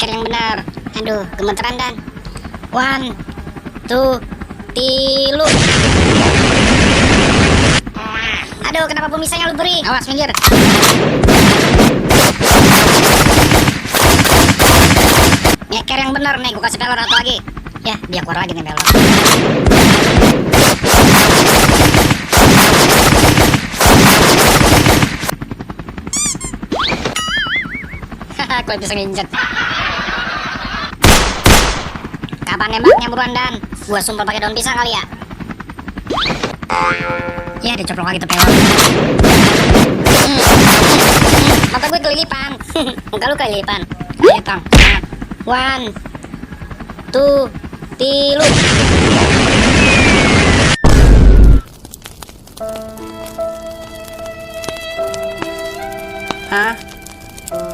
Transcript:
nyeker yang benar. Aduh, gemeteran Dan. 1, 2, 3. Aduh, kenapa pemisahnya lu beri? Awas, minggir. Nyeker yang benar nih, gua kasih pelor satu lagi. Ya, dia keluar lagi nih pelor. Hahaha, gue bisa nginjet. Kapan nembaknya buruan Dan? Gua sumpel pakai daun pisang kali ya. Ya, dicoplok lagi tuh pelor. Mata gue kelilipan. Muka lu kelilipan. Ayo Kang, semangat. 1, 2, 3. Hah?